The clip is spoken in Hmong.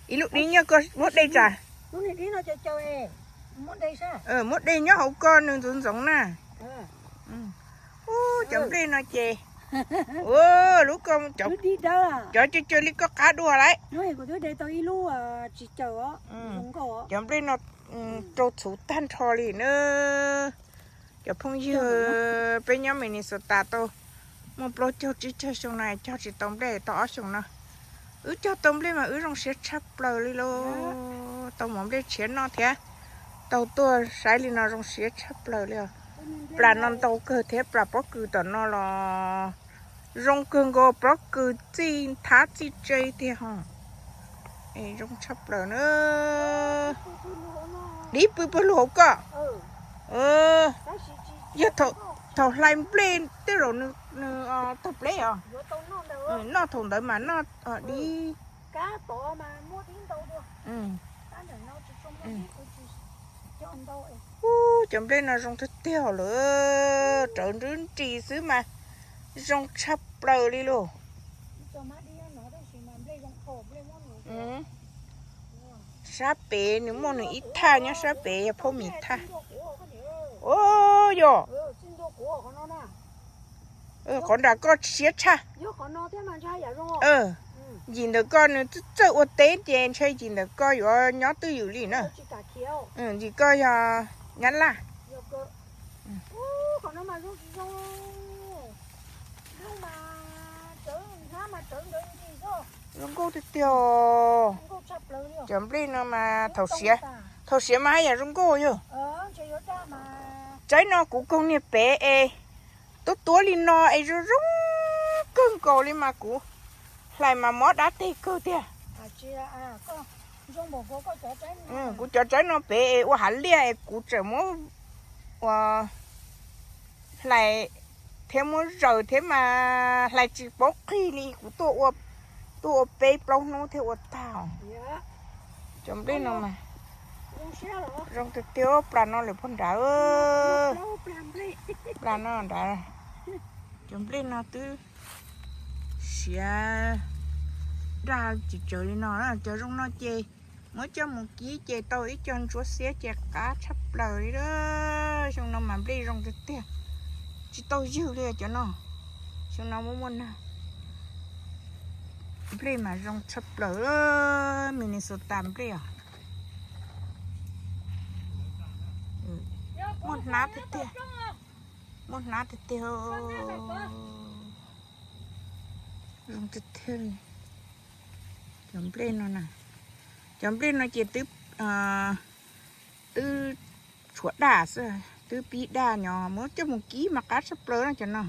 Ib lub dib nyob ko muab de tsam. Muab de nyob hauv ko nws ntxoov ntxoov na. Ub, cov nplej no ces, ua lub ko, cov cov cag cag li koj qab dua lauj. Cov nplej no rau txhuv tag nrho li na. Cov phooj ywg, peb nyob Minnesota tau muaj plaub caug tsib caug xyoo no cog tsis tau nplej tau ob xyoos no. Wb cog tau nplej mas wb zoo siab tshaj plaws li lauj. Tau mov nplej tshiav noj thiab tau tuaj saib li no zoo siab tshaj plaws li os. Plas no ntau kawg thiab plas pob kws tom no los zoo kawg nkaus, pob kws txij nthab txij tse tiag ho. Zoo tshaj plaws na. Dib pw pawg lug hauv koj. Yog thaum hlais nplej tej zaum nws tawg pleb os. Noj thaum ntawd mas noj dib. Ub, cov nplej no zoo tiag tiag lawm, rawv nrub nris xwb mas zoo tshaj plaws li lauj. Sab pem nws muaj nws ib thaj, nyob sab pem yog phaub mis thaj. Ub, yog qhov nram koj siab tshaj. Yim ntawm koj nws txawj txawj ua teb ces ntshe yim ntawm koj yuav nyob twj ywm li na. Yim koj yog nyab laj. Zoo nkauj tiag tiag. Cov nplej no mas thaum siav, thaum siav mas haj yam zoo nkauj yog. Tsaib no kuv kaug niag pem es tuab tuab li no es zoo zoo kawg nkaus li mas kuv hlais mas mob dab teg kawg tiag. Kuv cov tsaib no pem es ua hav liaj es kuv tseem muab ua hlais thiab muab zaws thiab mas hlais tsis paub qig li, kuv tuaj ua peb plaub hnub thiab ua tag. Cov nplej no mas zoo tiag tiag, plas no lawm pog nrad. Plas no nrad, cov nplej no twb siav daj tsis tsawg li no. Cov zoo no ces muab coj mus kib ces tau ib co ntsuab xiab ces qab tshaj plaws li. Xyoo no mas nplej zoo tiag tiag, tsis tau ywg li cov no. Xyoo no muaj muaj nag, nplej mas zoo tshaj plaws. Minnesota nplej os, muaj hnab tiag tiag, muaj hnab tiag tiag. Zoo tiag tiag li. Cov nplej no na, cov nplej no ces twb, twb tshuav daj xwb, twb pib daj nyo muab coj mus kib mas qab tshaj plaws no cov no.